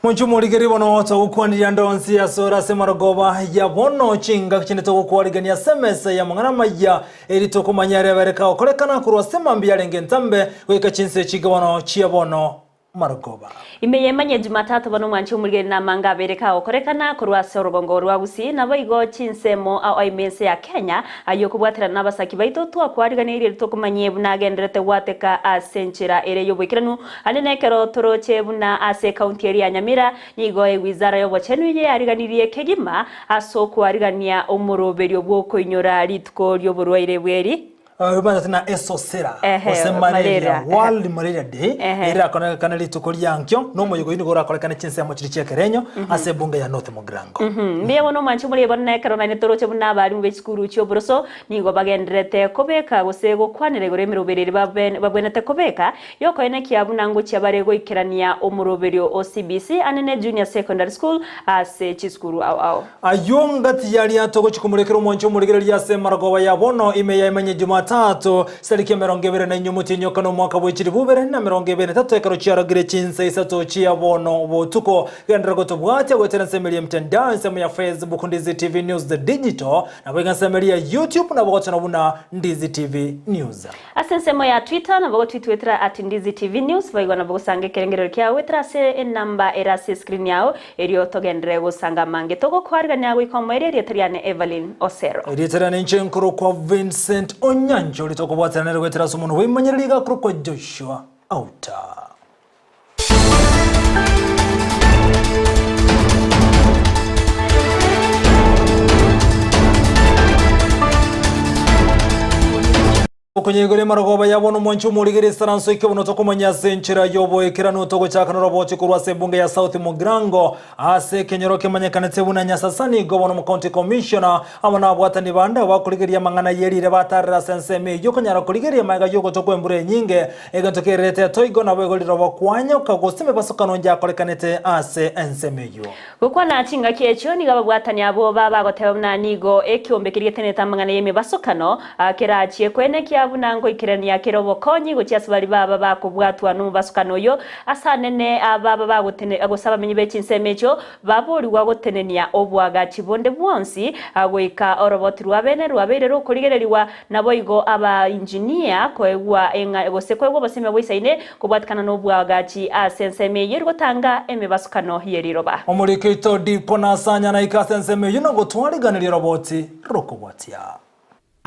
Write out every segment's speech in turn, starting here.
Monchumorigeri bono togokwaniria ndonsi asore ase marogoba ya bono chingaki chinde togokwarigania ase emesa ya amang'ana amaya eri tokomanya aria abeire kagokorekana korwa ase mambia yarenge entambe goika chinse chinke bono chia bono marogoba. Ime yemanye Jumatatu bono mwanchi omorigeri na amanga abeire kagokorekana korwa ase orogongo rwa Gusii nabo igo chinsemo ao aimense ya Kenya ayo kobwaterana n'abasaki baito twakwariganirie tokomanyie buna agenderete gwateka ase enchera ere y'oboikeranu ande nekero toroche buna ase ekaunti eri ya Nyamira nigo ewizara y'obochenu yariganirie kegima ase okwarigania omoroberio bw'okoinyora rituko ry'oborwaire bweri Bana esosera ose malaria, World Malaria Day irakorekana rituko ryankyo nomoyigo nigo orakorekana chinsemo chiri chiekerenyo ase ebunge ya North Mugirango. Mbuya bono omwanchi omorebe bono nekero naende toroche buna abarimu b'echisukuru chi'oboroso nigo bagenderete kobeka gose gokwanera igoro emeroberi eri babwenete kobeka yokoenekia buna ngochia bare goikerania omoroberio o CBC anene Junior Secondary School ase chisukuru ao ao. Aywo ngati yaria togochikumurekera omwanchi omorigereria ase marogoba ya bono ime ya emanye Jumatatu sariki 24 omotienyi okane omwaka bwa 2023 ekero chiarogire chinsa isato chia bono botuko gendera gotobwatia goetera ensemo ya mtandao ensemo ya Facebook Ndizi TV News The Digital nabo iga ensemo ya YouTube nabo gochana buna Ndizi TV News. Ase ensemo ya Twitter nabo gotwitwetera at Ndizi TV News boigo nabo gosanga ekerengerero kiao wetera ase enamba ere ase screen yao erio togendere gosanga mange togokwarigania goika omoerio erieta riane Evelyn Osero. Erieta ninche nkoro kwa Vincent Onyancho ritokobwaterana goetera ase omonto bwemanyereri gakoro kwa Joshua Auta. Okonyegore marogoba yabo omwanchi omorigere esaranso eke bono tokomanya ase enchera y'oboekerano togochaka noroboti korwa ase ebunge ya South Mugirango ase ekenyoro kemanyekanete buna Nyasasani igo bono county commissioner amo nabwatani bande bakorigeria amang'ana yerire batarera ase ensemo eywo okonyara korigeria maega y'ogotokwa embura enyinge egento kererete toigo nabo igorire bakwanyoka gose emebasokano njakorekanete ase ensemo eywo. Gokwana chingaki echio nigo ababwatani abo babagoteba buna nigo ekiombe keria getenete amang'ana y'emebasokano kerachie kwenekia buna ngoikerania kere obokonyi gochia ase bari baba bakobwatwa n'omobasokano oyo ase anene ababa bagotene gose abamenyi b'echinsemo echio baboriwa gotenenia obwagachi bonde bwonsi goika oroboti rwa bene rwabeire rokorigereriwa nabo igo aba engineer koegwa gose koegwa obosime bwaisaine kobwatikana n'obwagachi ase ensemo eywo erigotanga emebasokano yeriroba. Omorikeito dipo nasanya na ikase ensemo eywo nogotwariganiria roboti rokobwatia.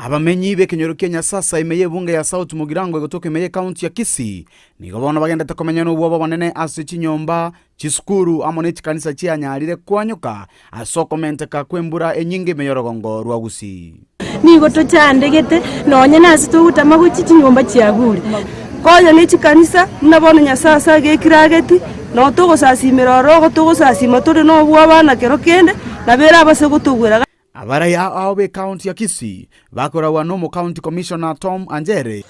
Abamenyi b'ekenyoro kia Nyasasa ime y'ebunge ya South Mugirango egotoka ime y'ekaunti ya Kisii nigo bono bagendete komenya n'obwoba bonene ase chinyomba, chisukuru amo n'echikanisa chianyarire kwanyoka ase okomenteka kw'embura enyinge ime y'orogongo rwa Gusii. Nigo tochandegete nonye nase togotama gochia chinyomba chiagure konya ne chikanisa buna bono Nyasasa gekirageti no togosasimera ororo togosasima tore na obwabana kero kende nabo ere abase gotogwera. Abaraya ao b'ekaunti ya Kisii bakoragwa n'omo county commissioner Tom Anjere.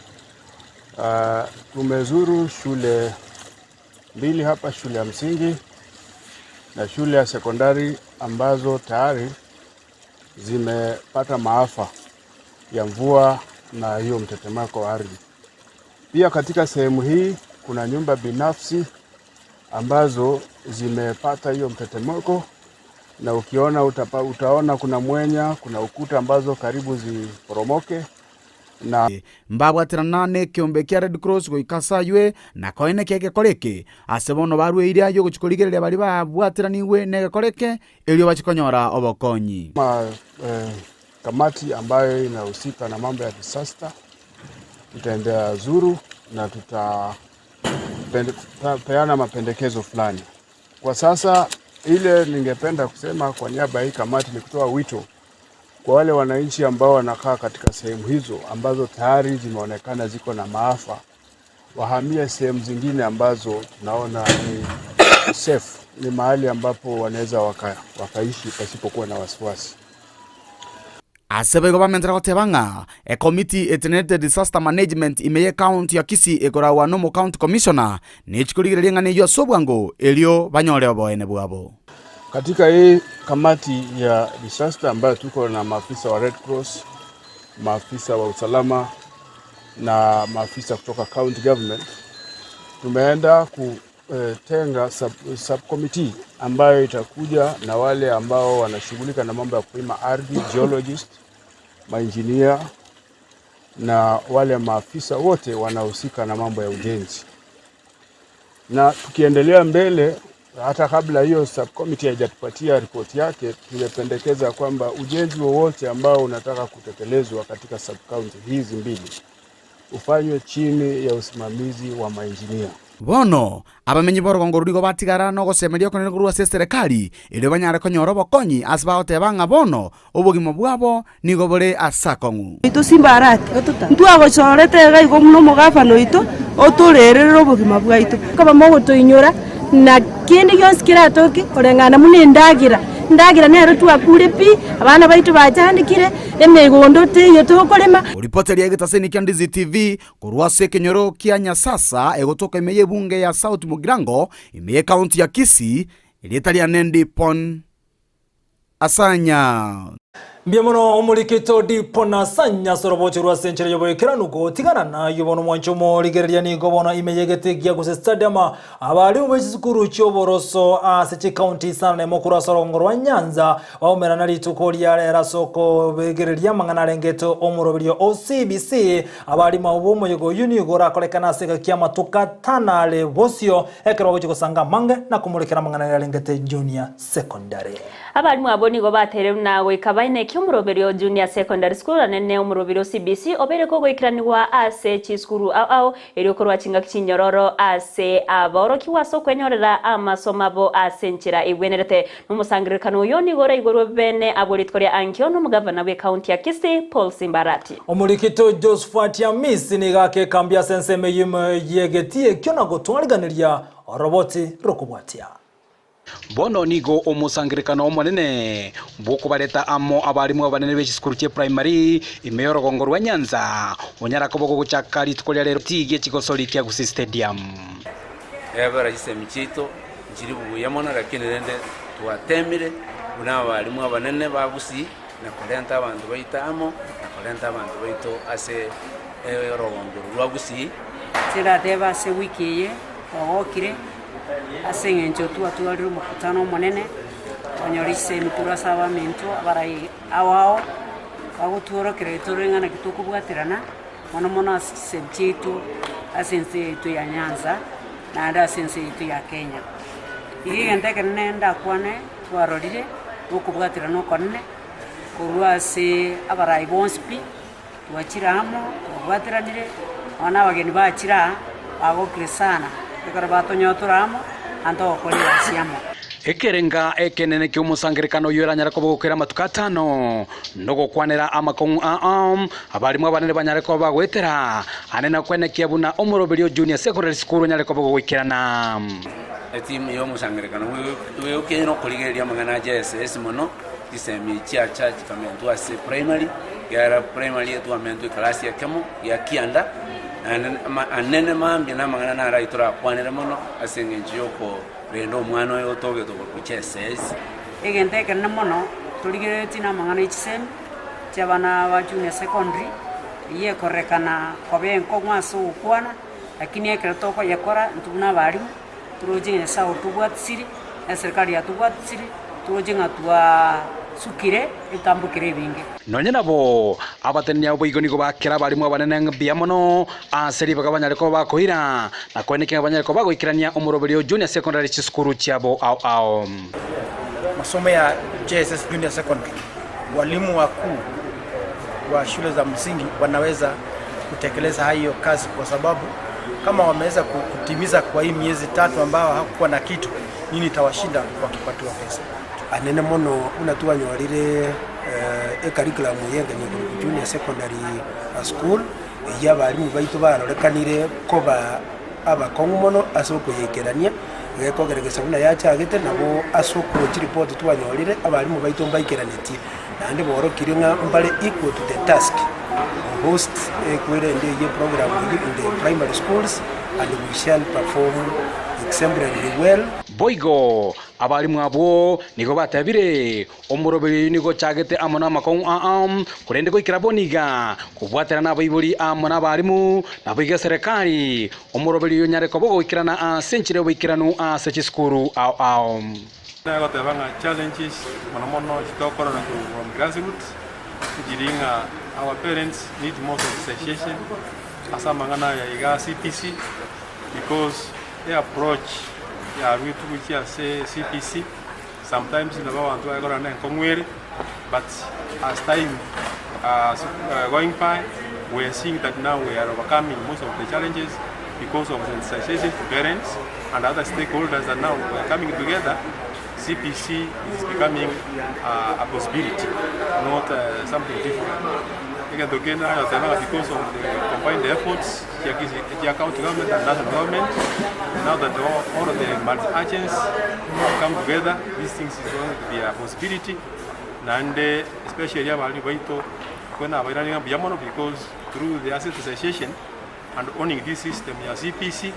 Tumezuru shule mbili hapa, shule ya msingi na shule ya sekondari ambazo tayari zimepata maafa ya mvua na hiyo mtetemeko wa ardhi. Pia katika sehemu hii kuna nyumba binafsi ambazo zimepata hiyo mtetemeko, na ukiona utaona kuna mwenya, kuna ukuta ambazo karibu ziporomoke. Na mbabwaterana n'ekiombe kia Red Cross goika saywe na koene kegekoreke ase bono barweire ayo gochikorigereria bari babwateraniwe negekoreke erio bachikonyora obokonyi. Kamati ambayo inahusika na mambo ya disaster tutaendea zuru na tutapeana mapendekezo fulani. Kwa sasa ile ningependa kusema kwa niaba ya hii kamati ni kutoa wito kwa wale wananchi ambao wanakaa katika sehemu hizo ambazo tayari zimeonekana ziko na maafa, wahamie sehemu zingine ambazo tunaona ni safe, ni mahali ambapo wanaweza wakaishi pasipokuwa na wasiwasi. Ase baigo bamentera goteba ng'a ekomiti etenete disaster management ime y'ekaunti ya Kisii ekoragwa n'omo county commissioner nechikorigereria ng'a neywo ase obwango erio banyore oboene bwabo. Katika hii kamati ya disaster ambayo tuko na maafisa wa Red Cross, maafisa wa usalama na maafisa kutoka county government, tumeenda Tumetenga subcommittee ambayo itakuja na wale ambao wanashughulika na mambo ya kupima ardhi, geologist, mainjinia na wale maafisa wote wanahusika na mambo ya ujenzi. Na tukiendelea mbele, hata kabla hiyo subcommittee haijatupatia ripoti yake, tumependekeza kwamba ujenzi wowote ambao unataka kutekelezwa katika sub-county hizi mbili ufanywe chini ya usimamizi wa mainjinia. Bono abamenyi b'orugongo rurigo batigara nogosemeria okonene korwa ase eserekari erio banyare konyora obokonyi ase bagoteba ng'a bono obogima bwabo nigo bore ase akong'u. Itu Simba Arati ntwagocorete iga igo muno omogabana oito otorerere obogima bwaito. Koba mogotoinyora na kende gionsi keratoke koreng'ana buna endagira ndagira nero twakure pi abana baitu bachandikire emigondo teiyo tokorema. Ripoti ya getaseni kia Ndizi TV korwa ase ekenyoro kia Nyasasa egotoka ime y'ebunge ya South Mugirango ime ye county ya Kisii erieta ria Nendi Pon Asanya. Mbia mono omorikito Dipon Asanya soroboche rwa senchera yoboekeranu gotigana nayo bono mwancho morigereria nigo bono imeyegete gia gose stadium abari mu chisukuru chioboroso ase chi county sana mokuru asorongo rwa Nyanza baomerana rituko ria rera soko begereria mang'ana rengeto omoroberio OCBC abari mabo moyego yuni gorakorekana ase kia matuka tanale bosio ekero gochi gosanga mange na kumurekera mang'ana rengete junior secondary. Abarimu abo nigo batere na goikabaine omoroberio junior secondary school anene omoroberio CBC obereko goikiranigwa ase chiskuru au au eriokorwa chinga chinyororo ase aborokiwa so kwenyorera amasomo abo ase nchira igwenerete n'omusangiririkano oyo nigo igorwe bene aboritkoria ankio n'omugavana we county ya Kisii Paul Simba Arati. Omorikito Josephat Amisi nigake kambia senseme yime yegetie kyona gotwariganiria oroboti rokobwatia. Bono nigo omusangirikano omonene bokubareta amo abarimu abanene b'echisukuru che primary imeyorogongo rwa Nyanza onyara koboko gochaka rituko ria rero tige chigosori kia Gusii Stadium. Ebara chisemi chito nchiri buya mono lakini rende twatemire buna abarimu abanene ba Gusii na kurenta abantu baita amo na kurenta abantu baito ase orogongo rwa Gusii. Tirateba ase wiki eye ogokire ase eng'encho twatwarire omokutano omonene onyora isemi torase abaminto abarai ao ao bagotworokera toreng'ana ki tokobwaterana mono mono ase chisemi chiaito ase ense yaito ya Nyanza naende ase ense yaito ya Kenya. Iga egento ekenene ndakwane twarorire gokobwaterana okonene korwa ase abarai bonsi pi twachire amo twabwateranire bono abageni bachire aa bagokire sana ekero batonyotora amo anto gokorera siamo. Ekerenga ekenene kiomusangirikano oyo eranyara kobogokera amatuko atano nogokwanera amakong'u aam abarimu abanene banyare koba bagwetera anene kwenekia buna omoroberio junior secondary school onyare koba gogoikerana. Etimu yomusangirikano weyokene nokorigereria amang'ana JSS mono chisemi chiacha chikamentwa ase primary yara primary etwamentwa eklasi ya kemo ya kianda anene mambia namang'ana nara torakwanere mono ase eng'encho yoko renda omwana oyo otogetwe korwa JSS. Egento ekenene mono torigereretie na amang'ana echisemi chia abana ba junior secondary eye ekorekana koba enkong'u ase ogokwana lakini ekero tokoyekora intwe buna abarimu toroche ng'a Nyasaye otobwatisire eserikari yatobwatisire toroche ng'a twasukire etambukire ebinge. Nonye nabo abatenia boigo nigo bakera abarimu abanene mbuya mono ase ribaga banyare koba bakoira na kwenekia banyare koba bagoikerania omoroberio junior secondary chisukuru chiabo ao ao. Masomo ya JSS Junior Secondary, walimu wakuu wa shule za msingi wanaweza kutekeleza hayo kazi, kwa sababu kama wameweza kutimiza kwa hii miezi 3 ambao hakukuwa na kitu, nini itawashinda wakipatiwa pesa? Anene mono unatwanyorire e curriculum yengene junior secondary school ya abarimu baitu barorekanire koba abakong'u mono ase okoyekerania gekogeregesa buna yachagete nabo ase okochiripoti twanyorire abarimu baitu mbaikeranetie naende borokire ng'a mbare equal to the task host ekwere ndi ye program in the primary schools and we shall perform exemplarily well. Boigo abarimu abwo nigo batebire omoroberi nigo chagete amo n'amakong'u aam korende goikera boniga kobwatera n'abaibori amo n'abarimu naboiga serikali omoroberi oyo nyare koba goikerana ase enchera oboikeranu ase chisukuru ao ao. Nagoteba challenges mono mono chitokorora from grassroots njiringa our parents need more sensitization asamangana ya iga CPC because the approach ya rwitu kuchia se CPC sometimes nabawantu bagora na enkong'were, but as time going by we are seeing that now we are overcoming most of the challenges because of sensitization to parents and other stakeholders that now we are coming together. CPC is becoming a possibility, not something different. Again, because of the combined efforts, the county government and national government, now that all of the multi-agents come together, these things is going to be a possibility. And especially because through the sensitization and owning this system, CPC,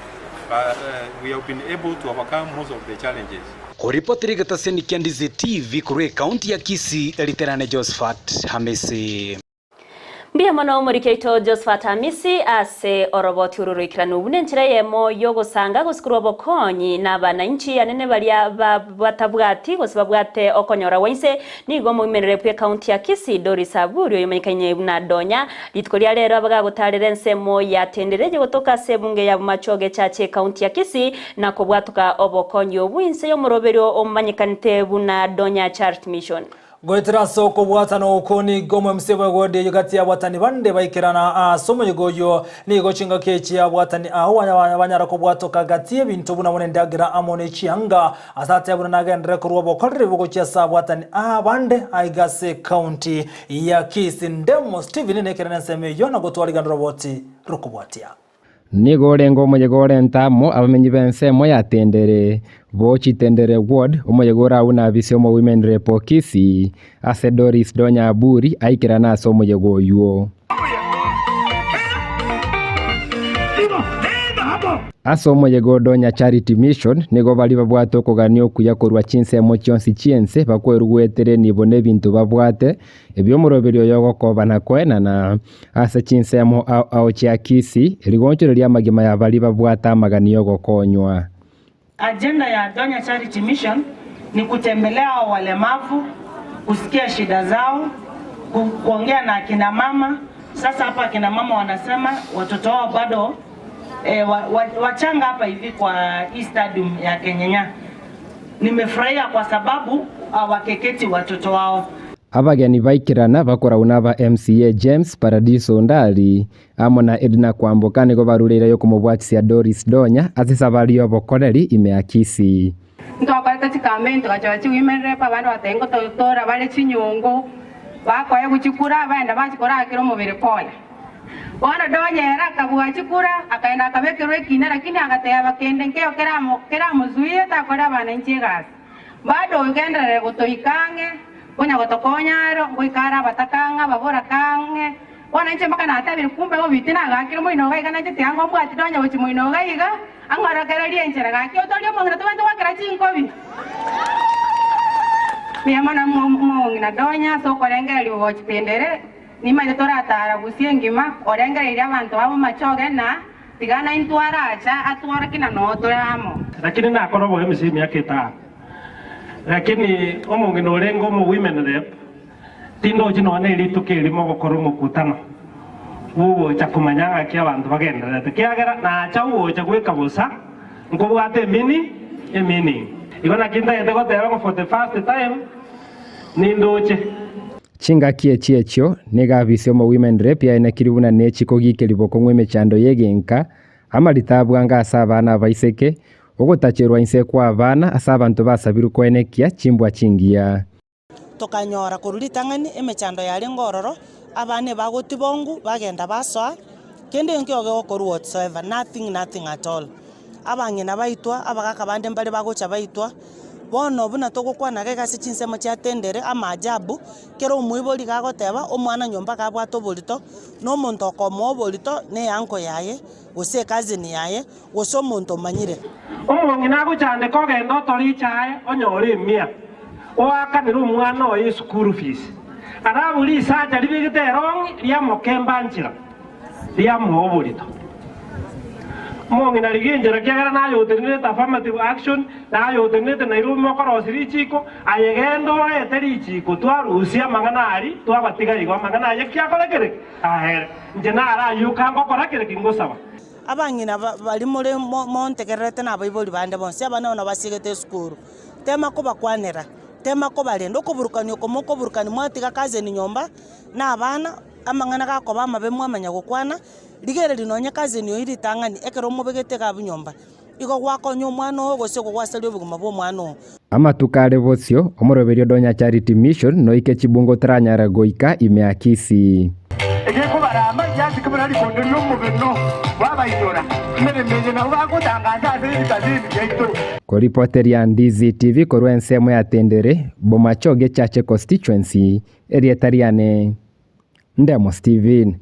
we have been able to overcome most of the challenges. Kuripoti gĩtaseni kĩa Ndizi TV kuri kaunti ya Kisii, Literane Josephat Hamisi. Mbia mono omorikeito Josephat Hamisi ase oroboti ururuikiranu bune enchera yemo yogosanga gosikorwa bokonyi na abananchi anene baria batabwati gose babwate okonyora wainse nigo moimerere pwe kaunti ya Kisii Doris Aburi oyomanyikanye buna Donya rituko ria rero abagagotarera ensemo yatendereje gotoka ase bunge ya Machoge chache kaunti ya Kisii na kobwatuka obokonyi obwinse yomoroberio omanyikanite buna Donya Charity Mission. Goetera soko bwatano ukoni gomwe msebo gode yugati ya bwatani bande baikirana asomo yugoyo nigo chinga kechi ya bwatani aho wanyara kobwatoka gati ebintu buna bone ndagira amone chianga asate abuna nagendere kurwa bokorere bugochia sa bwatani abande aigase county ya Kisii. Ndemo Steven nekerana nseme yona gotwariga roboti rukubwatia nigo rengo omuyego ntamo abamenyi b'ensemo yatendere bochitendere ward omuyego rauna abise omo women rep Kisii ase Doris Donya Aburi aikirana ase omuyego oywo ase omuyego Donya Charity Mission nigo bari babwate okogania okuya korwa chinsemo chionsi chiense bakwerugwetere nibo n'ebintu babwate ebyomuroberi oyo gokoba na kwenana ase chinsemo ao chia Kisii erigonchero ria magima ya bari babwate amaganio gokonywa. Agenda ya Donya Charity Mission ni kutembelea walemavu, kusikia shida zao, kuongea na akina mama. Sasa hapa akina mama wanasema watoto wao bado wachanga hapa hivi kwa hii stadium ya Kenyenya. Nimefurahia kwa sababu hawakeketi watoto wao. Abageni baikirana bakora unaba MCA James Paradiso Ndali amo na Edna Kwamboka nigo barurira yo kumubwatisia Doris Donya asisabari obokoreri ime ya Kisii. Ntwakorete chikamenti tugachoa chiwomen rep abandu batengo totora bare chinyungu bakoya guchikura baenda bachikora akira omobere pole. Bono Donya era akabua chikura akaenda akabekerwa ekina lakini agateba kende nkeo keramuzuie takora abananchi egasi. Bado ogenderere gotoikange bonya gotokonyaro goikara batakanga babora kange bono inche mpaka natabire kumbe gobitina gakire moino gaiga nainche tiango mbwati Donya gochi moino gaiga ang'orokererie enchera gaki otoria omong'ina tobwate gwakera chinkobi. Mbuya mono omong'ina Donya ase okorengereria gochitendere nimanye toratara gusia engima orengereire abanto babo machoge na tigana intwaracha atwarakina no toramo. Lakini nakorwo bo MC miaka itano lakini omong'ina orengo omo women rep tindochi none rituko erimo gokora omokutano ugocha kumanya ng'aki abanto bagendererete kiagera nacha ugocha gweka bosa nkobwate emini emining igo naki ntagete goteba ng'o for the first time nindoche. Chingaki echi echio niga abise omo women rep yaenekiri buna nechiko gikeri bokong'wa emechando yegenka amarita abwanga ase abana abaiseke ogotacherwa inse kwa abana ase abanto basabirwe koenekia chimbwa chingiya. Tokanyora koruritang'ani emechando yare ngororo abane bagotibongu bagenda basoa kende nkioge gokorwa whatsoever nothing nothing at all. Abang'ina baitwa abagaka bande mbare bagocha baitwa Bono buna togokwana gase chinsemo chiatendere amajabu kero omoibori gagoteba omwana nyomba gabwate oborito na omonto okomoa oborito ne yanko yaye gose cousin yaye gose omonto omanyire. Omong'ina agochande kogenda otore echae onyore emia oakanere omwana oye school fees arabu risacha ribegete erong'i riamokemba nchera riamoa oborito. Mong'ina rigenjera kiagera nayotenete affirmative action nayotenete Nairobi mokorosi richiko ayegendo orete richiko twarusia amang'ana ari twabatiga igo amang'ana aye kiakora kereki ahere inche narayuka ngokora kereki ngosaba. Abang'ina bari more montegererete na abaibori bande bonsi abana bono basigete esukuru tema kobakwanera tema kobarenda okoburukani oko mokoburukani mwatiga cousin nyomba na abana amang'ana gakoba amabe mwamanya gokwana rigere rinonya cousin oyo ritang'ani ekero omobegete gabu nyomba igo gwakonya omwana oyo gose gogwasaria obogima bwa omwana oyo. Amatukare bosio omoroberio Donya Charity Mission noike chibungo taranyara goika ime ya Kisii. Koripoteria Ndizi TV korwa ensemo ya Tendere Bomachoge Chache constituency erietariane Ndemo Steven.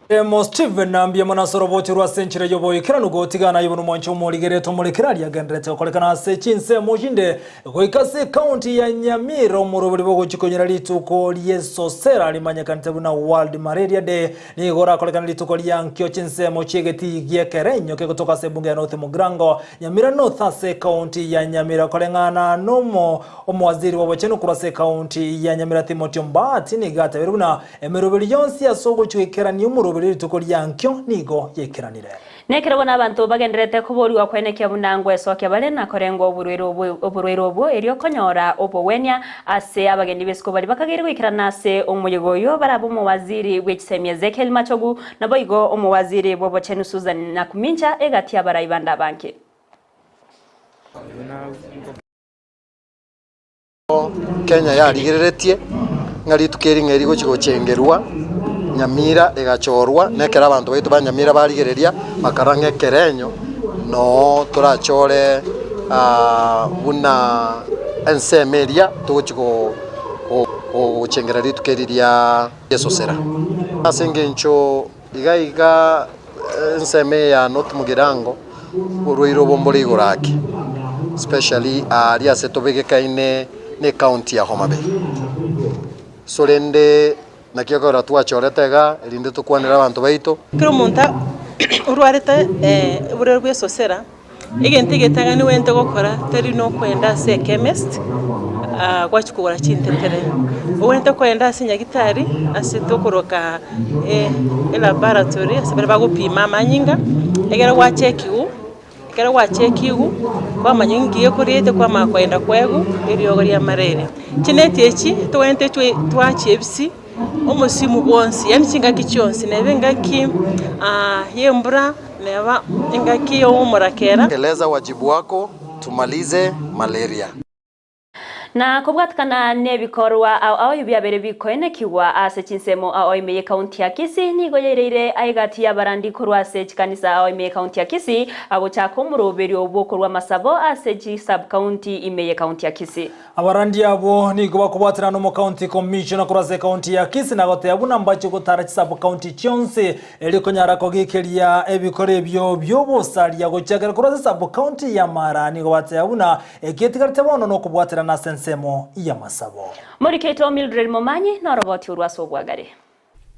Ndemo Steven nambia manasoro bochirwa senchire yoboikira nugotigana yuno mwancho morigereto morekeraria agenderete okorekana ase chinsemo shinde goika se county ya Nyamira omorobori bogochikonyera rituko ryesosera rimanyekanite buna World Malaria Day nigo rakorekana rituko rya nkio chinsemo chiegeti giekerenyo kegotoka se bunge ya North Mugirango Nyamira North ase county ya Nyamira koreng'ana nomo omwaziri wabochenu kurwa se county ya Nyamira Timothy Mbati nigatabire buna emeroberi yonsi asogochwekerania omoroberi rituko rya nkio nigo yekeranire. Nekero bona abantu bagenderete kuboriwa kwenekia bunangwe esokia bare na korengwa oburwero obwo erio konyora obowenia ase abagendi besiko bari bakagere goikerana ase omuyigo oyo barabo omowaziri bw'ekisemia Ezekiel Machogu naboigo omowaziri bw'obochenu Susan Nakumincha egati abarai banda banke. Kenya yarigereretie ng'ari tukeri ng'eri gochigochengerwa Nyamira egachorwa nekera abantu baitu ba Nyamira barigereria bakaranga ekerenyo no torachore buna ensemeria tugochiko gochengera rituko ria yesosera ase engencho iga iga enseme ya North Mugirango orwaire obombore igoro ake especially aria ase tobegekaine ne county ya Homa Bay so rende nakiokora twachorete erinde tukwanera abantu baito kero omonto orwarete oborwaire bwa esosera egento egetang'ani wente gokora tari nokwenda ase echemist gwachikogora chintetere owente kwenda ase nyagitari ase tokoroka elaboratory ase bare bagopima amanyinga egere gwachekiwu ekero gwachekiwu kwamanya ngiye kuriete kwamanya kwenda kwegu eriogo ria malaria chineti echi twente twachiebisi omusimu bonsi yani chingaki chionsi nebe ngaki yembura neba ngaki yomurakera. Eleza wajibu wako tumalize malaria. Na kobwatikana nebikorwa ao byabere bikoenekiwa ase chinsemo ao imeye county ya Kisii nigo yereire aigati yabarandi korwa ase chikanisa ao imeye county ya Kisii agochaka omoroberi obwo korwa masabo ase chi sub county imeye county ya Kisii. Abarandi abo nigo bakobwatirana mu county commissioner korwa ase county ya Kisii na gotea buna mbachi gotara chi sub county chionse erikonyara kogikeria ebikore ebyo byobosaria gochakera korwa ase sub county ya Mara nigo batea buna ekietigarite bono nokobwatirana sense ya masabo. Moriketo Mildred Momanyi na roboti urwaso bwagare.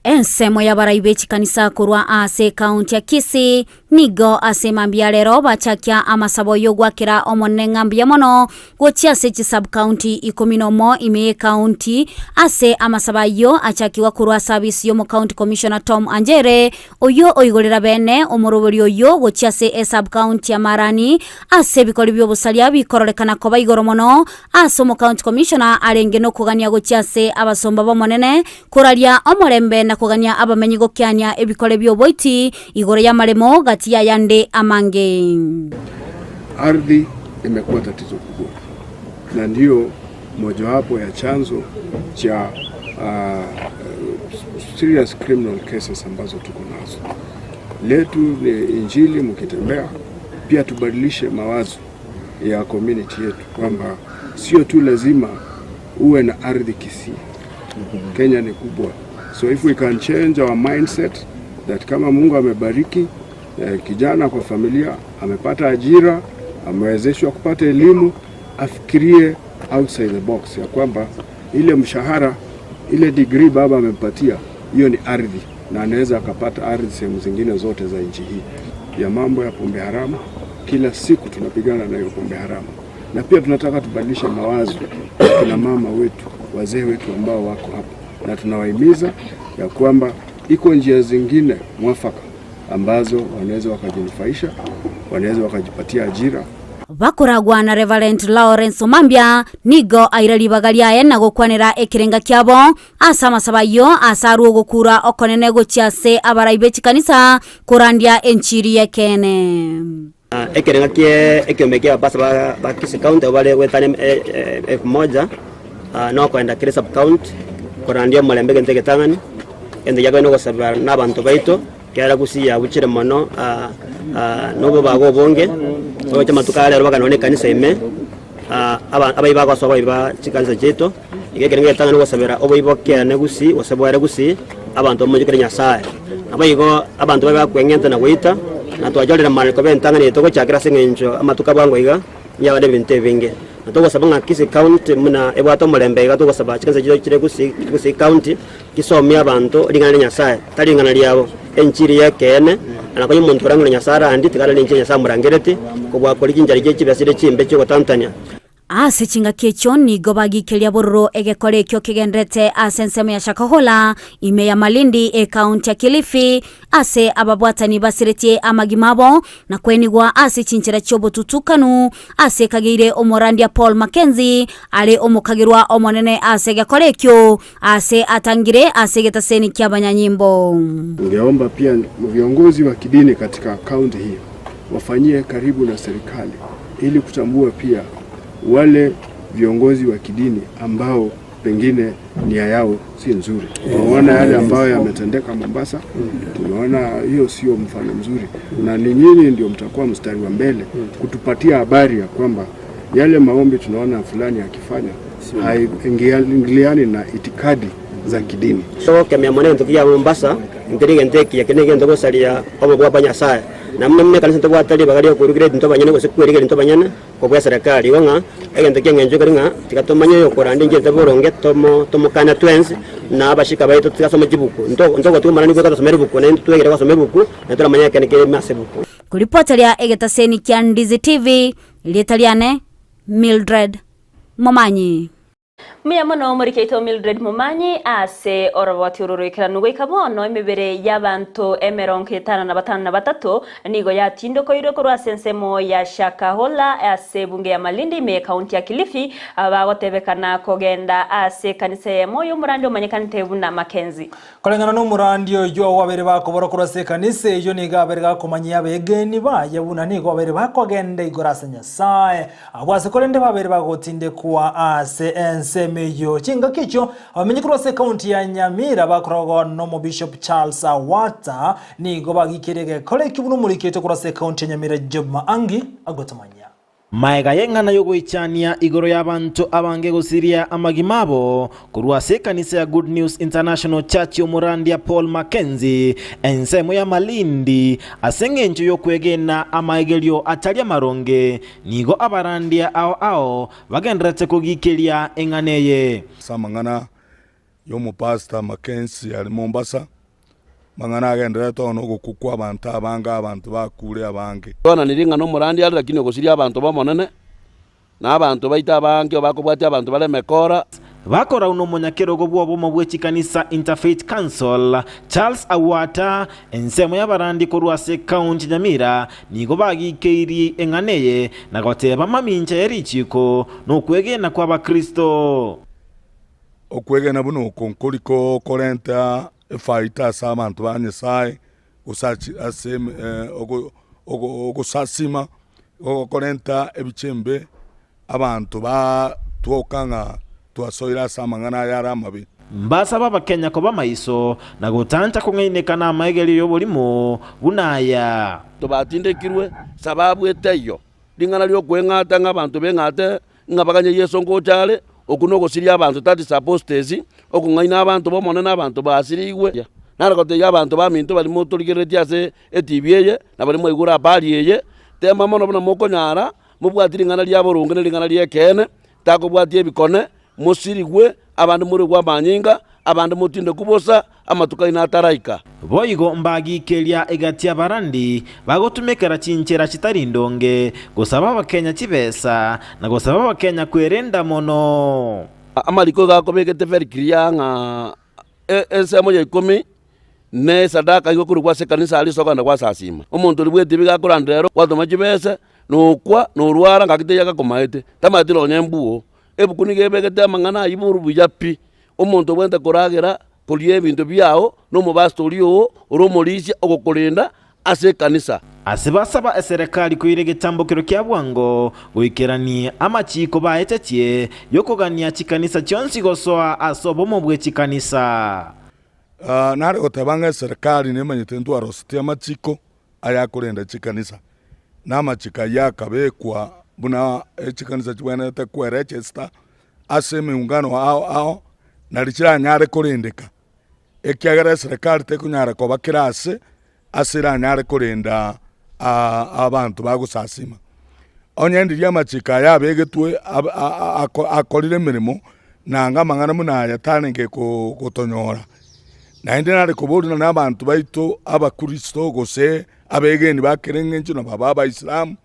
Ensemo ya baraibe chikanisa korwa ase county ya Kisii nigo ase mambia lero bachakia amasabo yogwakera omonenga mbuya mono gochia ase chi sub county 11 ime county ase amasaba yo achakiwa korwa service yo mu county commissioner Tom Anjere oyo oigorera bene omorobori oyo gochia ase e sub county ya Marani ase bikori byobusalia bikororekana koba igoro mono ase mu county commissioner arenge no kugania gochia ase abasomba bomonene koraria omorembe na kugania abamenyi gokyanya ebikore byoboiti igoro ya maremo gati ya yande amange. Ardhi imekuwa tatizo kubwa na ndio mojawapo ya chanzo cha serious criminal cases ambazo tuko nazo. Letu ni injili mkitembea, pia tubadilishe mawazo ya community yetu kwamba Sio tu lazima uwe na ardhi Kisii. Kenya ni kubwa. So if we can change our mindset that kama Mungu amebariki kijana kwa familia, amepata ajira, amewezeshwa kupata elimu, afikirie outside the box ya kwamba ile mshahara, ile degree baba amempatia, hiyo ni ardhi, na anaweza akapata ardhi sehemu zingine zote za nchi hii. Ya mambo ya pombe haramu, kila siku tunapigana na hiyo pombe haramu, na pia tunataka tubadilishe mawazo kina mama wetu, wazee wetu ambao wako hapa, na tunawahimiza ya kwamba iko njia zingine mwafaka ambazo wanaweza wakajinufaisha, wanaweza wakajipatia ajira. Bakoragwa na Reverend Lawrence Omambia nigo airari bagaliaye na gokwanera ekirenga kiabo asa masabayo asaru ogokura okonene gochiase abaraibe chikanisa korandia enchiri yekene. Ekirenga kie ekiombekia basa ba Kisii County wale wetane 1000 no kwenda kire sub county korandia mulembe gente getangani ende yago no gosaba nabantu baito kiara gusia buchire mono nobo bago bonge oche matukale robaga none kanisa ime abai bago so ba chikanisa cheto igekere ngetanga no gosabera obo kiane gusi osebwere gusi abantu mujikire Nyasaye abayigo abantu babe bakwengenta na goita na twajolera mane ko bentanga ni toko chakira singenjo amatuka bwango iga yabade binte binge natogosaba nga Kisii County muna ebwato mulembe iga togosaba chikanisa chito chire Kisii County kisomia abantu lingana Nyasaye talingana lyabo enchiri yekene anakonye muntu orangire Nyasaye andi tikala lenche Nyasaye murangireti kobwakora chinjari chibasire chimbe chigotantania. Ase chingaki ekio nigo bagikeria bororo egekora ekio kigenderete ase ensemo ya Shakahola ime ya Malindi ekaunti ya Kilifi ase ababwatani basiretie amagimabo na kwenigwa ase chinchera chiobotutukanu ase kageire omorandia Paul Mackenzie ale omokagirwa omonene ase egekora ekio ase atangire ase getaseni kia abanyanyimbo. Ningeomba pia viongozi wa kidini katika kaunti hii wafanyie karibu na serikali ili kutambua pia wale viongozi wa kidini ambao pengine nia yao si nzuri. Tumeona yale ambayo yametendeka Mombasa, tumeona hiyo sio mfano mzuri, na ni nyinyi ndio mtakuwa mstari wa mbele kutupatia habari ya kwamba yale maombi tunaona fulani akifanya haingiliani na itikadi za kidini. So kemya mwana ntukia Mombasa ntirige nteki yakenege ndogosalia obo bwa Nyasaye na mne kanisa ntobwatali bagario kurugire ntobanyene gose kwerigere ntobanyene kobwa serikali wanga egento kiengenjo karinga tikatomanye yokorande nje taboronge tomo tomokana twens na abashika baito tikasoma jibuku ntoko tumara niko katasomera buku na twegere kasomera buku na turamanya kene kere masebuku. Kuripota lya egetaseni kya Ndizi TV litaliane Mildred Momanyi. Mia mono morikeito Mildred Momanyi ase oroboti ororoikera ikabono emibere y'abantu emerongo etano na batano na batato nigo yatindo koirwe korwa sensemo ya Shakahola ase bunge ya Malindi me kaunti ya Kilifi abagotebekana kogenda ase kanisa ya moyo murandi omanyekanite buna Mackenzie. Kolengana no murandi oyo wabere bakobora korwa ase kanisa eyo nigo abere gakomanyia abegeni baye buna nigo abere bakogenda igoro ase Nyasaye abwase korende babere bagotinde kuwa ase ense meyo chinga kicho abamenye se county ya Nyamira bakorogo no mo Bishop Charles Awata nigo bagikirege kole kibuno murikete kurase county ya Nyamira Joma Angi agotamanya. Maega yeng'ana yogoichania igoro y'abantu abange gosiria amagimabo korwa ase ekanisa ya Good News International Church omorandia Paul Mackenzie ensemo ya Malindi ase eng'encho yokwegena amaegerio atari amaronge nigo abarandia ao ao bagenderete kogikeria eng'ana eye. Samang'ana yomopastor Mackenzie ari Mombasa mang'ana agenderete ono gokukwa abantu abange abantu bakure abange bona niringa no murandi ari lakini ogosiria abantu bamonene na abantu baita abange bakobwatia abantu balemekora bakora uno munyakerogo bwobumo bw'echikanisa Interfaith Council Charles Awata ensemo y'abarandi korwa ase county Nyamira nigo bagikeiri eng'aneye na goteba mamincha y'erichiko nokwegena kwa abakristo okwegena buno konkoriko korenta efaita sa abantu ba Nyasaye osachi ase ogosasima okorenta ebichembe abantu ba twokanga twasoira samangana yaramabi. Mbasaba abakenya koba maiso na gotanta kung'ainekana amaegerio y'oborimo bunaya tobatindekirwe sababu eteyo ling'ana lyokweng'ata ng'abantu beng'ate Ng'abaganye Yesu ngochare okuno gosiria abantu tati supposed okung'aina abantu bomonene abantu basirigwe naragoteya abantu baminto bari motorigeretie ase eTV eye na bari mwaigura habari eye tema mono buna mokonyara mobwati ring'ana ria boronge na ring'ana ria ekene takobwatia ebikone mosirigwe abandu muri gwa manyinga abandu mutinde kubosa amatuka inataraika boigo mbagikeria egatia barandi bagotumekera chinchera chitarindonge gosaba abakenya chibesa na gosaba abakenya kwerenda mono amariko gakobekete very clear ng'a ensemo ya ikumi ne sadaka igo kuri kwase kanisa ali soka kwa sasima omuntu ribwete bigakurandero kwatoma chibesa nokwa norwara ngakite yakakomaete tamatiro nyembuo ebuku nigebekete amang'ana ayiburu buya pi omuntu bwente koragera kolie ebintu byao nomubastori oo oromorisia ogokorinda ase kanisa asibasaba eserikali kuire gitambukiro kia bwango goikerania amachiko baetetie yokogania chikanisa chionsi gosoa ase obomo bwe chikanisa. Nare gotebanga eserikali nemanyete ntwarosete amachiko ayakorenda chikanisa na amachiko yakabekwa buna echikanisa chibwenerete kwerechesta ase emiungano ao ao narichiranyare korendeka ekiagera eserikali tekonyara koba kirase ase eranyare korenda abantu bagosasima onyendiria amachiko aya abegetwe akorire emirimo nanga amang'ana muna aya tarenge gotonyora naende nare koborina na abantu baito abakristo gose abegeni bakereng'encho na baba abaisilamu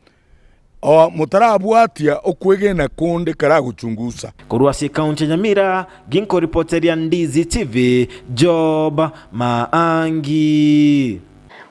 mutarabwatia okwegena konde karaguchungusa. Korwa ase kaunti ya Nyamira ginko ripoteria Ndizi TV Job Maangi.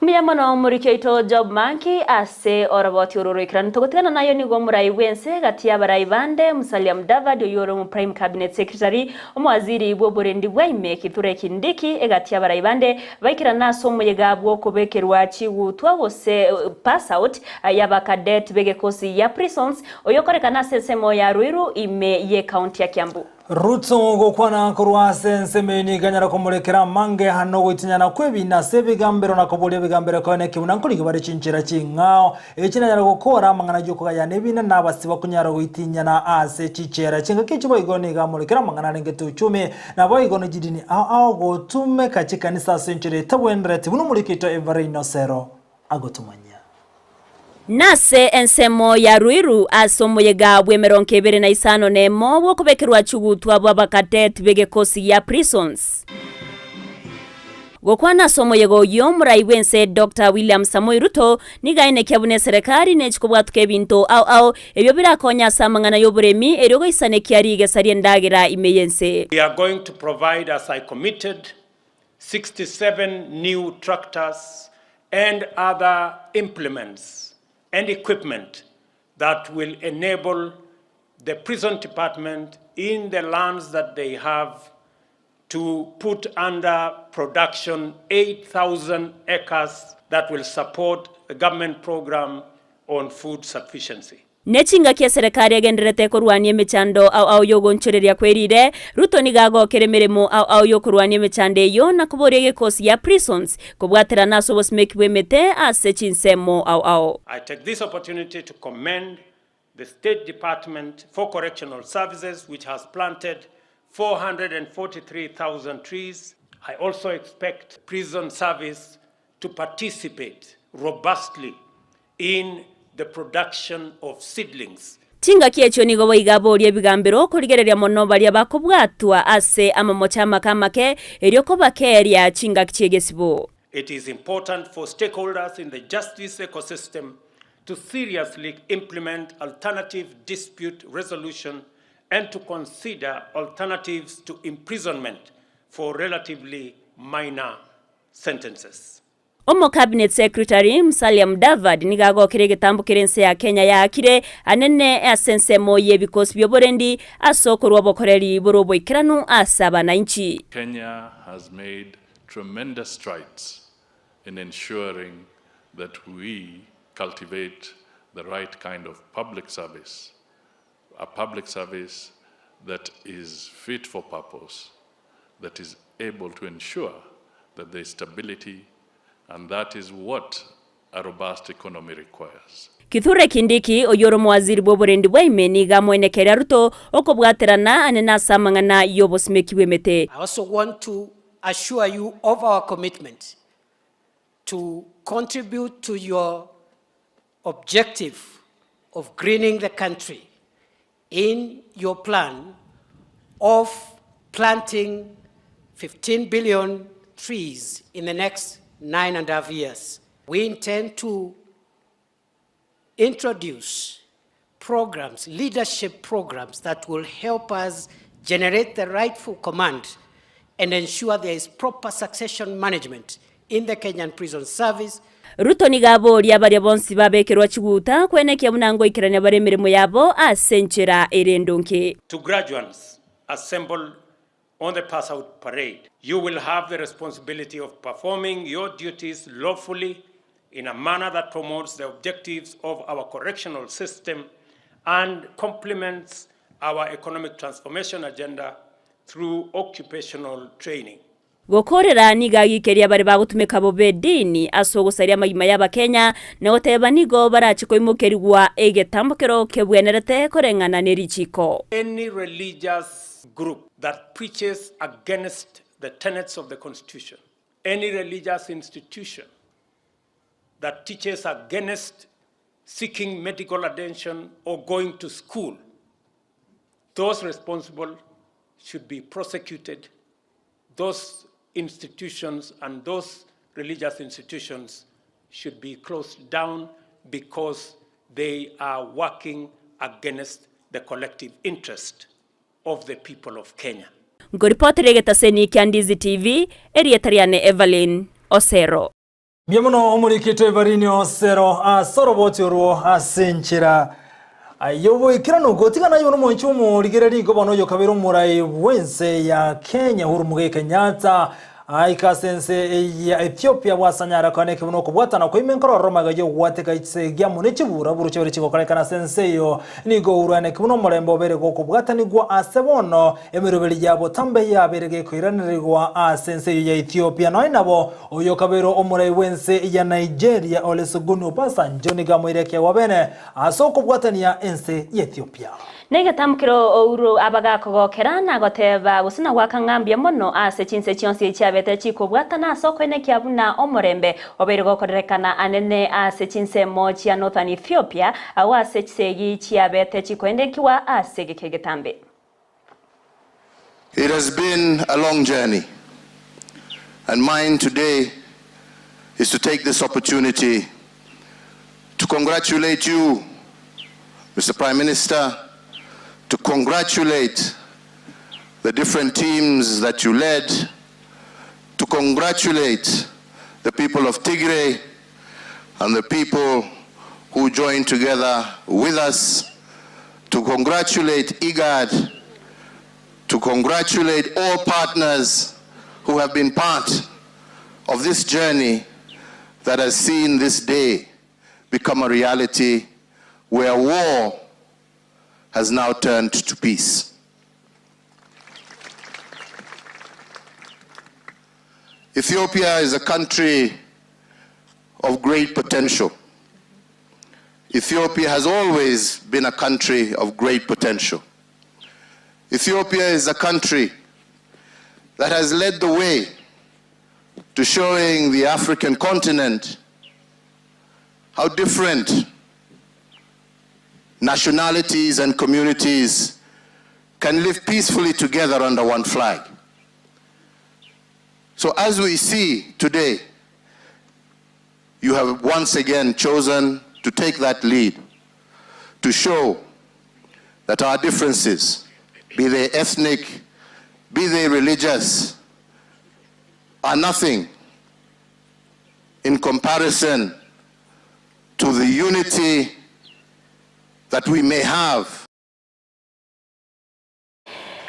Mbiyamono murikyo Job Manki ase oroboti ororoikeranu togotigana nayo nigo murai wense gati y'abarai bande Musalia Mudavadi oyoro mu Prime Cabinet Secretary omwaziri bw'oburendi bwaime Kithure Kindiki egati y'abarai bande baikirana ase omoyega bw'okobekerwa chigutwa gose pass out y'abakadet b'egekosi ya prisons oyokorekana ase ensemo ya Ruiru ime ye county ya Kiambu. Ruto gokwana korwa ase ensemeni ganyara komurekera mange hano goitinyana kwebina ase ebigambero na koboria ebigambero koene kibuna nkoriga bare chinchera ching'ao echinanyara gokora amang'ana yokogayana ebina nabasi bakunyara goitinyana ase chichera chingaki chiboigo niga murekera amang'ana arengete uchumi naboigo nijidini ao ao gotumeka chikanisa ase enchera etabwenerete buna omorikito Everino Sero agotumanya. Nase ensemo ya Ruiru ase omoyega bw'emirongo ebere na isano nemo bwokobekerwa chigutwa bw'abakadet b'egekosi ya prisons. Gokwana ase omoyega oyo omorai bwense Dr. William Samoei Ruto nigaenekia buna eserikali nechikobwatuka ebinto ao ao ebyo birakonya ase amang'ana y'oboremi erio goisanekia rigesa ri'endagera ime y'ense. We are going to provide, as I committed, 67 new tractors and other implements and equipment that will enable the prison department in the lands that they have to put under production 8,000 acres that will support the government program on food sufficiency. Nechinga kia serikali egenderete korwania emechando au au yogonchoreria kwerire Ruto nigagokere emirimo au au yokorwania emechando eyo na koboria egekosi ya prisons kobwaterana ase obosimeki bw'emete ase chinsemo au au. I take this opportunity to commend the State Department for Correctional Services, which has planted 443,000 trees. I also expect prison service to participate robustly in the production of seedlings. Chingaki echo nigo boiga boria ebigambero korigereria mono baria bakobwatwa ase amamocha amakamake erio kobakeria chingaki chiegesibo. It is important for stakeholders in the justice ecosystem to seriously implement alternative dispute resolution and to consider alternatives to imprisonment for relatively minor sentences. Omo Cabinet Secretary Musalia Mudavadi nigagokere getambukire ense ya Kenya yaakire anene ase ensemo y'ebikosi by'oborendi asokorwa obokoreri boroboikeranu ase abananchi. Kenya has made tremendous strides in ensuring that we cultivate the right kind of public service, a public service that is fit for purpose, that is able to ensure that there is stability, and that is what a robust economy requires. Kithure Kindiki oyoro mwaziri bw'oborendi bwa imeni ga mwenekera Ruto okobwaterana anene ase amang'ana y'obosimeki bw'emete. I also want to assure you of our commitment to contribute to your objective of greening the country in your plan of planting 15 billion trees in the next 9.5 years. We intend to introduce programs, leadership programs that will help us generate the rightful command and ensure there is proper succession management in the Kenyan Prison Service. Ruto nigaboria baria bonsi babekerwa chiguta kwenekia munango ikirania bare emirimo yabo ase enchera erendonke. To graduates assembled on the pass out parade, you will have the responsibility of performing your duties lawfully in a manner that promotes the objectives of our correctional system and complements our economic transformation agenda through occupational training. Gokorera niga gikeria bari bagutumika bo bedini ase ogosaria magima y'abakenya na goteba nigo barachikoimokerigwa egetambokero kebwenerete koreng'ana n'erichiko. Any religious group that preaches against the tenets of the Constitution, any religious institution that teaches against seeking medical attention or going to school, those responsible should be prosecuted. Those institutions and those religious institutions should be closed down because they are working against the collective interest of the people of Kenya. Ngoripoti getaseni kia Ndizi TV, erietariane Evelyn Osero. Miamuno omurikito Evelyn Osero asoroboti orwo asenchera ayobo ikirano gotigana yo nomonchi omurigereri gobono yo kabero murai wense ya Kenya Uhuru Muigai Kenyatta aika sense ya Ethiopia wasanyara kane kibuno kubwatana ko imenkoro romaga yo gwateka itsegia mune chibura buru chebere chikokorekana sense yo nigo urane kibuno murembo bere go kubwatanigwa asebono emiroberi yabo tambe yaberege koiranirwa asense ya Ethiopia no inabo oyo kabero omurai wense ya Nigeria Olusegun Obasanjo niga mwireke wabene asoko kubwatania ense ya Ethiopia. Negetamukiro ouru abagakogokera na goteba gusina gwakang'ambia mono ase chinse chionsi chiabete chikobwatana ase okoenekia buna omorembe obeire gokorerekana anene ase chinsemo chia Northern Ethiopia awo ase chisegi chiabete chikoendekiwa ase gekegetambe. It has been a long journey, and mine today is to take this opportunity to congratulate you, Mr. Prime Minister, to congratulate the different teams that you led, to congratulate the people of Tigray and the people who joined together with us, to congratulate IGAD, to congratulate all partners who have been part of this journey that has seen this day become a reality where war has now turned to peace. Ethiopia is a country of great potential. Ethiopia has always been a country of great potential. Ethiopia is a country that has led the way to showing the African continent how different nationalities and communities can live peacefully together under one flag. So as we see today, you have once again chosen to take that lead, to show that our differences, be they ethnic, be they religious, are nothing in comparison to the unity that we may have.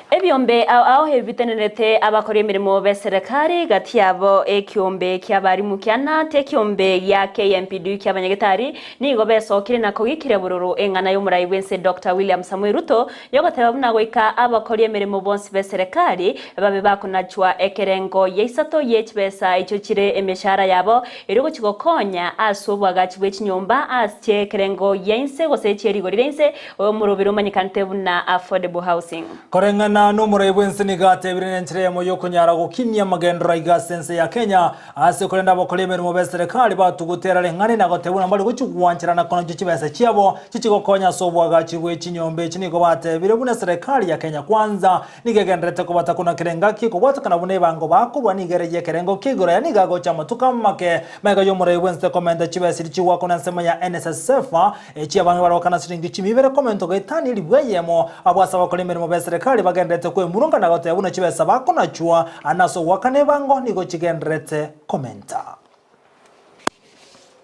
Ebyombe ao ebitenenete abakora emirimo be serikali gati yabo ekyombe kyabarimu kyanate ekyombe ya KMPD kyabanyagetari nigo besokire na kogikire bururu engana y'omurayi wense Dr. William Samuel Ruto yogoteba buna goika abakora emirimo bonsi be serikali babe bakonachwa ekerengo yeisato yechibesa echo chire emeshara yabo erigo chigokonya ase obwagachi bw'echinyomba ase ekerengo yense gose cherigorire ense omurubiro manyikante buna affordable housing. Korengana no murayi wense nigatebire nenchire moyo kunyara gukinia magendera igasense ya Kenya ase kurenda abakora emirimo be serikali batugutera rengane na gotebuna bali guchigwanchirana kono chibesa chiabo chichigokonya sobwagachi bw'echinyombe chinigo batebire buna serikali ya Kenya kwanza nigegenderete kubata kuna kirenga kikogwatakana bune bango bakorwa nigereje kerengo kigora ya nigagocha matuka make mega yo murayi wense komenda chibesa chiwako na nsema ya NSSF echi abantu barokana siringi chimibere komento getani libweyemo abwasa bakora emirimo be serikali bagenderete kwe murunga na gotebuna chibesa bakonachwa anaso wakane bango nigo chigenderete komenta.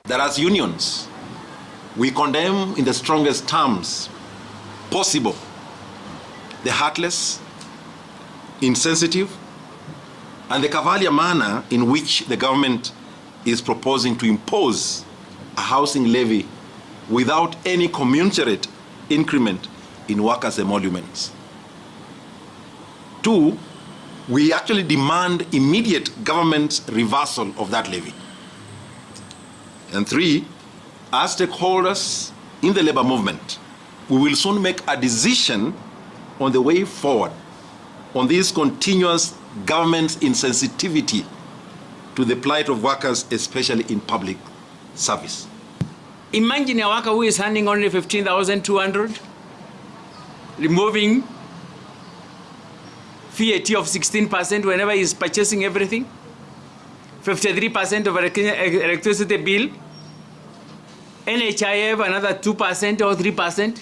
That as unions, we condemn in the strongest terms possible the heartless, insensitive, and the cavalier manner in which the government is proposing to impose a housing levy without any commensurate increment in workers' emoluments. 2, we actually demand immediate government reversal of that levy. And 3, as stakeholders in the labor movement, we will soon make a decision on the way forward on this continuous government's insensitivity to the plight of workers, especially in public service. Imagine a worker who is earning only 15,200, removing VAT of 16% whenever he is purchasing everything, 53% of electricity bill, NHIF another 2% or 3%,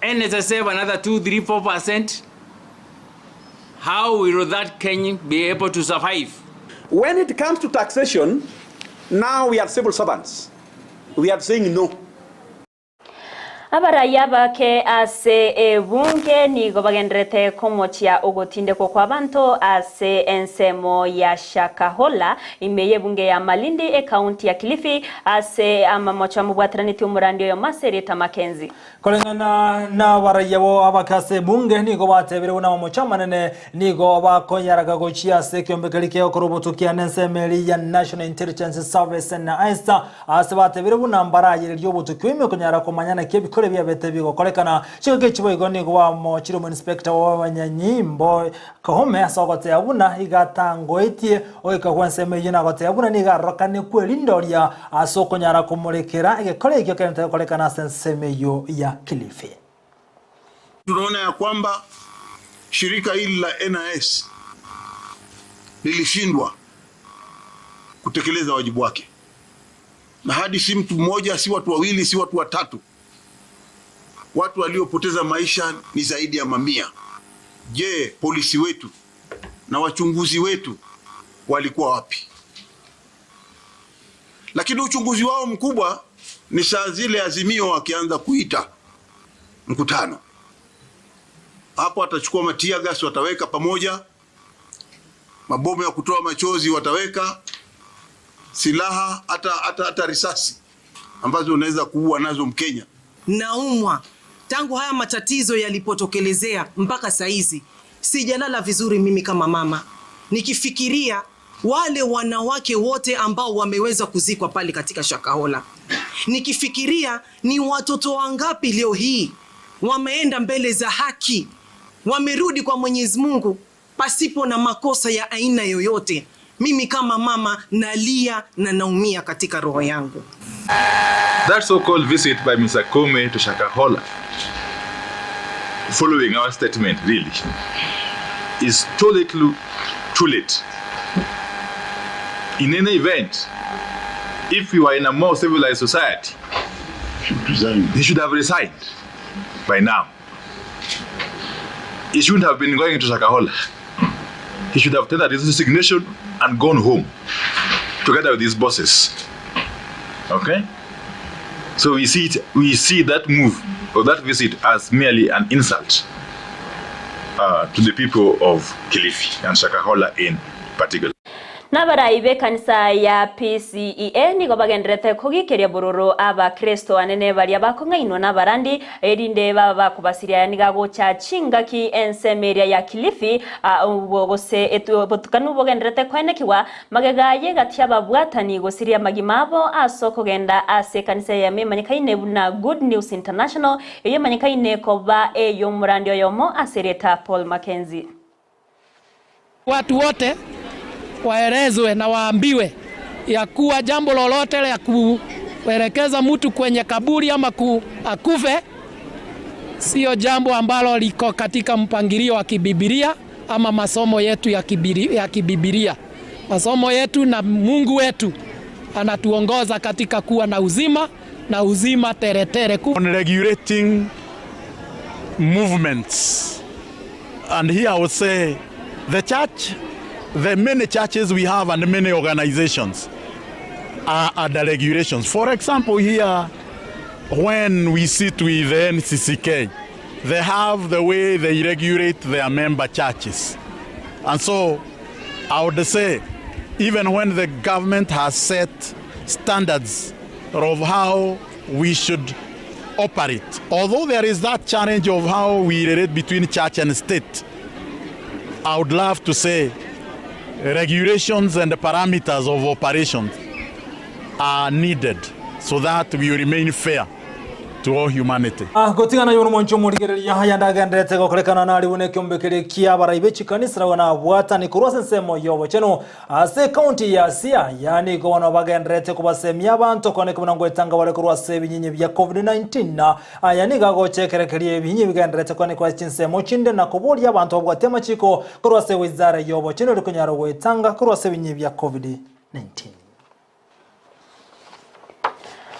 NSSF another 2, 3, 4%. How will that Kenyan be able to survive? When it comes to taxation, now we are civil servants. We are saying no. Abaraya bake ase ebunge nigo bagenderete komochia ogotindekwa kwa banto ase ensemo ya Shakahola imeye bunge ya Malindi e county ya Kilifi ase amamocho amubwataraniti omurandi oyo Maserita Mackenzie. Kulingana na baraya bo abakase bunge nigo batebire una mamocho manene nigo bakonyaraga gochia ase kyombekeli okorobotukia nensemeli ya National Intelligence Service na AISA ase batebire buna mbaraye ryobotuki imekonyara komanyana kebe kore bya bete bigokorekana chiko kibo ni gwa mo chiro inspector wa banyanyimbo kahome asogote abuna igatangoetie oika kwanseme yina gote abuna ni garokane kwelindoria asokonyara kumurekera egekore ekyo kente korekana senseme yo ya Kilifi. Tunaona ya kwamba shirika hili la NIS lilishindwa kutekeleza wajibu wake, na hadi si mtu mmoja, si watu wawili, si watu watatu, watu waliopoteza maisha ni zaidi ya mamia. Je, polisi wetu na wachunguzi wetu walikuwa wapi? Lakini uchunguzi wao mkubwa ni saa zile Azimio wakianza kuita mkutano. Hapo watachukua matia gas wataweka pamoja, mabomu ya kutoa machozi wataweka, silaha hata risasi ambazo unaweza kuua nazo Mkenya. Naumwa tangu haya matatizo yalipotokelezea mpaka saizi sijalala vizuri mimi kama mama, nikifikiria wale wanawake wote ambao wameweza kuzikwa pale katika Shakahola, nikifikiria ni watoto wangapi leo hii wameenda mbele za haki, wamerudi kwa Mwenyezi Mungu pasipo na makosa ya aina yoyote. Mimi kama mama nalia na naumia katika roho yangu. That so-called visit by Mr. Koome to Shakahola, following our statement really, is too little, too late. In any event, if we were in a more civilized society, he should have resigned by now. He shouldn't have been going to Shakahola. He should have tendered his resignation and gone home together with his bosses. Okay? So we see that move or that visit as merely an insult to the people of Kilifi and Shakahola in particular. Nabarai be kanisa ya PCEA nigo bagenderete kugikeria bururu abakristo anene baria bakong'ainwa n'abarandi erinde baba bakubasiria niga gocha chingaki ensemeria ya Kilifi gose botukanu bogenderete kwenekiwa magegaye gati ababwatani gosiria magimabo aso kogenda ase kanisa ya memanyikaine na Good News International eyemanyikaine koba eyo murandi oyomo asereta Paul Mackenzie. Watu wote waelezwe na waambiwe ya kuwa jambo lolote la kuelekeza mtu kwenye kaburi ama akufe sio jambo ambalo liko katika mpangilio wa kibibilia ama masomo yetu ya kibibilia. Masomo yetu na Mungu wetu anatuongoza katika kuwa na uzima na uzima teretere. On regulating movements, and here I would say the church, the many churches we have and many organizations are under regulations. For example, here, when we sit with the NCCK, they have the way they regulate their member churches. And so I would say, even when the government has set standards of how we should operate, although there is that challenge of how we relate between church and state, I would love to say regulations and the parameters of operations are needed so that we remain fair to all humanity. Gotigana yono mwancho murigereria haya ndagenderete gokorekana nari bune kyombekere kia baraibe chikanisa wana bwatani kurwase nsemo yobo cheno ase county ya Siaya yani ko bagenderete kubasemya abantu kone kubona etanga wale kurwase binyinyi bya COVID-19 na yani gagochekerekerie binyinyi bigenderete kone kwa chinsemo chinde na kubulia abantu babwatema chiko kurwase wizara yobo cheno rikunyaro gwetanga kurwase binyinyi bya COVID-19.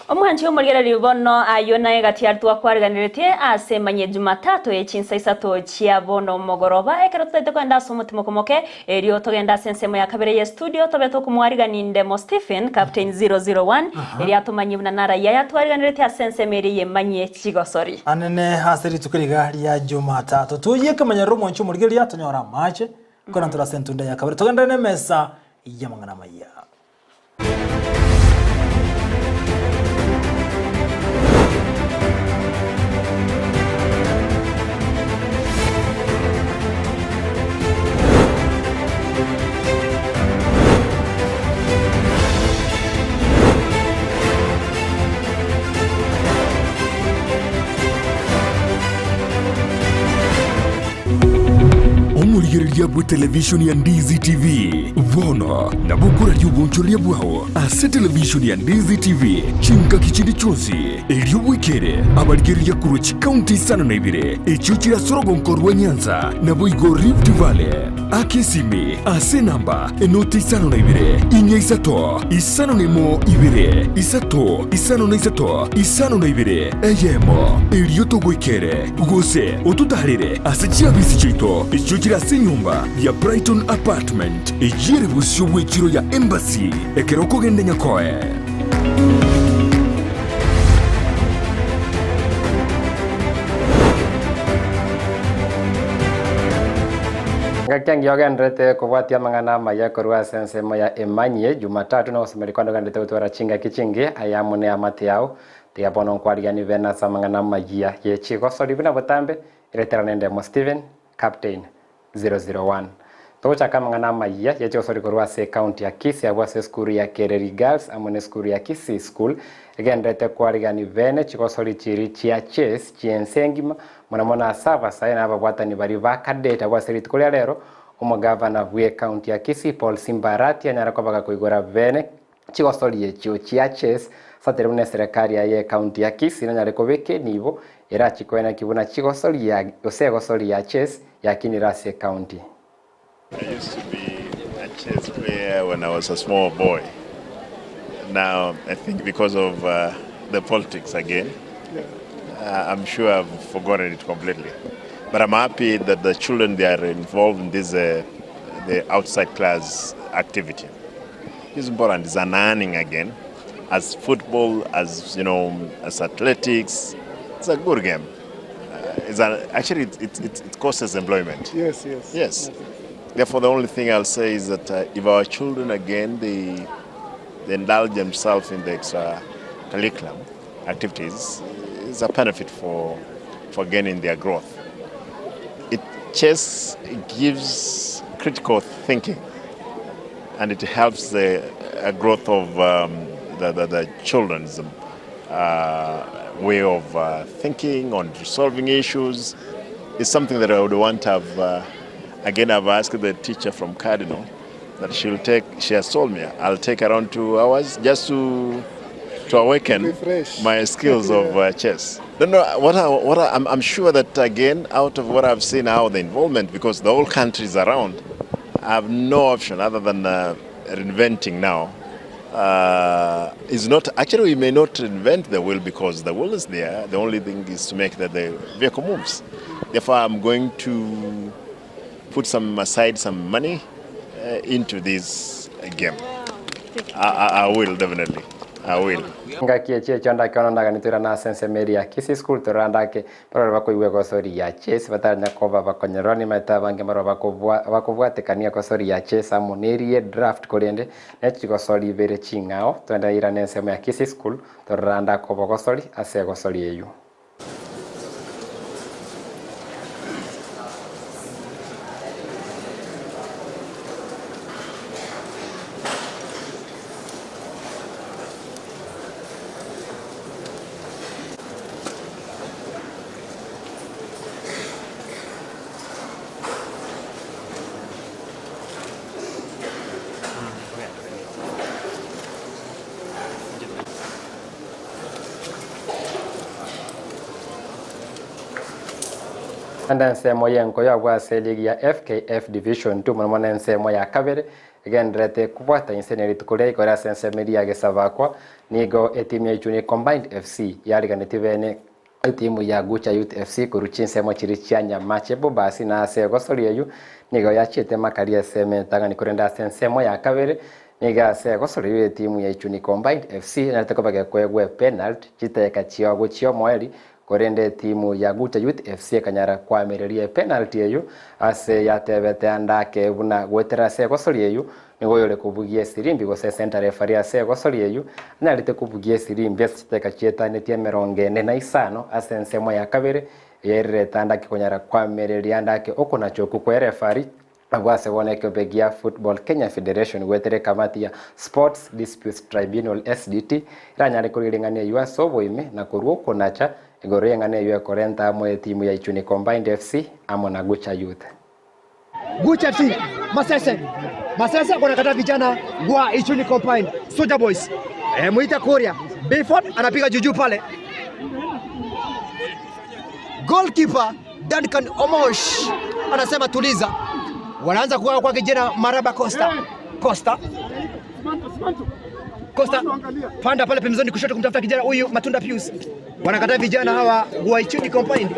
Omwanchi omurigereri bono ayo naye gati artwa kwariganiretie ase manye Jumatatu echinsa isato chia bono mogoroba ekero tutaite kwenda ase omotimo komoke erio togenda ase ensemo ya kabere ye studio tobe tokumwarigani Ndemo Stephen Captain 001 eri atumanye buna naraya yatwariganiretie ase ensemo eri yemanye chigosori anene ase ritukiriga ria Jumatatu tuye kamanya omwanchi omurigereri atonyora mache kona turasentunda ya kabere togenda nemesa ya mangana maya. Omurigereria bwe television ya Ndizi TV vono na bukura ry'ubunchoria bwawo ase television ya Ndizi TV chinga kichindi chonsi eryobwikere abarigereria kurwa chikaunti isano na ibere ekyo kirasorogonko rwa Nyanza na Boigo Rift Valley akisimi ase namba enoti isano na ibere inya isato isano nemo ibere isato isano na isato isano na ibere eyemo eryotogwikere gose otutarire ase chiabisi chito ekyo kirase nyumba ya Brighton Apartment ejire busyo bw'ekiro ya Embassy ekero kogenda nyakoe. Ngakyangi yogenderete kubwatia mang'ana maya korwa ase ensemo ya emanyie Jumatatu na osemeri kwando ganderete gotwara chingaki chingi ayamune amate yao tiga bono nkwarigani bena ase amang'ana maya ye chigosori buna botambe ireterana Ndemo Stephen Captain 001 togochaka amang'ana maya ye chigosori korwa ase county ya Kisii abwo ase esukuru ya Kereri Girls amo na esukuru ya Kisii School egenderete kwarigani bene chigosori chiri chia chess chiense engima mona mona asaba saye n'ababwatani bari bakadeta abwo ase rituko ria rero omogavana bwe county ya Kisii Paul Simbarati anyara kobaga koigora bene chigosori echio chia chess satere buna serikali ya county ya Kisii nanyare kobeke nibo era chikoena kibuna chigosori ya ose egosori ya chess yakinira ase county. I used to be a chess player when I was a small boy. Now, I think because of the politics again, I'm sure I've forgotten it completely. But I'm happy that the children, they are involved in this the outside class activity. It's important. It's an earning again. As football, as you know, as athletics, it's a good game. actually it causes employment. Yes, yes. Yes. Therefore, the only thing I'll say is that if our children, again, they indulge themselves in the extra curriculum activities, it's a benefit for gaining their growth. Chess gives critical thinking, and it helps the growth of the children's way of thinking on resolving issues. It's something that I would want to have. Again, I've asked the teacher from Cardinal that she'll take. She has told me I'll take around 2 hours just to awaken my skills of chess. Don't know what I'm sure that again, out of what I've seen now, the involvement, because the whole country is around, I have no option other than reinventing now. Is not actually, we may not reinvent the wheel because the wheel is there. The only thing is to make that the vehicle moves. Therefore, I'm going to put some aside some money into this game. I will definitely. I will. Ngaki chanda kiona ndaganitira na sense media Kisii School torandake barora bakoiwe gosori ya chess batanya kova bakonyerwa ni meta bange marwa bakobwatekania gosori ya chess amonerie draft korende nechigosori bere chingao twenda ira nensemo ya Kisii School toranda kobo gosori ase gosori eyu. Nsemo yenko ya bwase ligi ya FKF Division 2 mwana nsemo ya kabere egenderete kubwata insene ritukure ikora sense media gesabakwa nigo etimu ya Ichuni Combined FC yariganete bene etimu ya Gucha Youth FC kuruchi nsemo chiri chia Nyamache Bobasi na ase gosori eyu nigo yachiete makaria seme tangani kurenda sensemo ya kabere niga ase gosori etimu ya Ichuni Combined FC narete kobage kwegwe penalty chiteka chiogo chio moeri korende timu ya Gucha Youth FC kanyara kwamereria penalty eyo ase yatebete andake buna gwetera ase gosori eyo nigo yore kubugia sirimbi gose center referee ase gosori eyo anyarite kubugia sirimbi ase chietanetie 45 ase ensemo ya kabere yerereta andake konyara kwamereria andake okona choku kwa referee abwase boneke begia Football Kenya Federation gwetere kamati ya Sports Disputes Tribunal SDT iranyare kurirengania yu asoboime na kuruo nacha igoro yengane yu korenta amo timu ya Ichuni Combined FC amo na Gucha Youth. Gucha FC Masese Masese anakata vijana wa Ichuni Combined Soldier Boys. Muita Korea Bayford anapiga juju pale. Goalkeeper Duncan Omosh anasema tuliza. Wanaanza kuwa kwa kijana Maraba Costa. Costa. Costa panda pale pembezoni kushoto kumtafuta kijana huyu Matunda Pius. Wanakataa vijana hawa wa Ichuni Combined.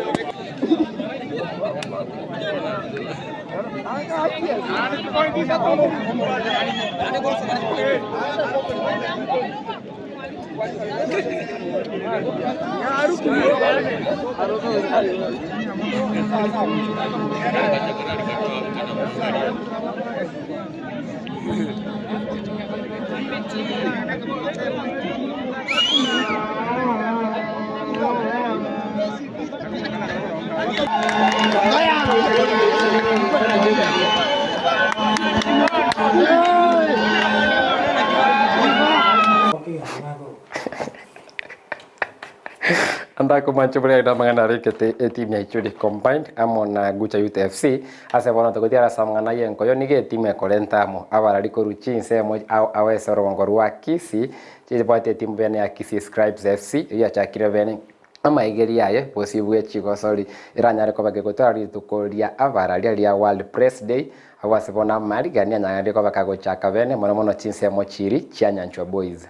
Andako manchubule na mangana rikete team ya Ichuni Combined amo na Gucha Youth FC ase bona tokotiara samangana yenko yo nige team ya korenta amo abarari koruchi nsemo awese rogongo rwa Kisii chibwate team bene ya Kisii Scribes FC yachakire bene amaigeri yaye posibwe chigosori iranyare kobage gotwara rituko ria abararia ria World Press Day awase bona marigania nyangare kobaka gochaka bene mono mono chinsemo chiri chia Nyanchwa Boys.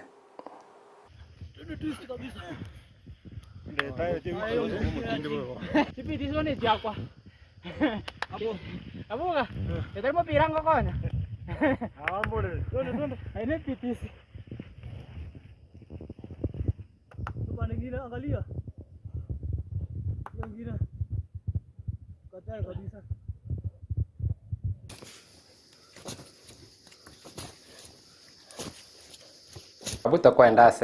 Angalia. Abuto kwenda ase.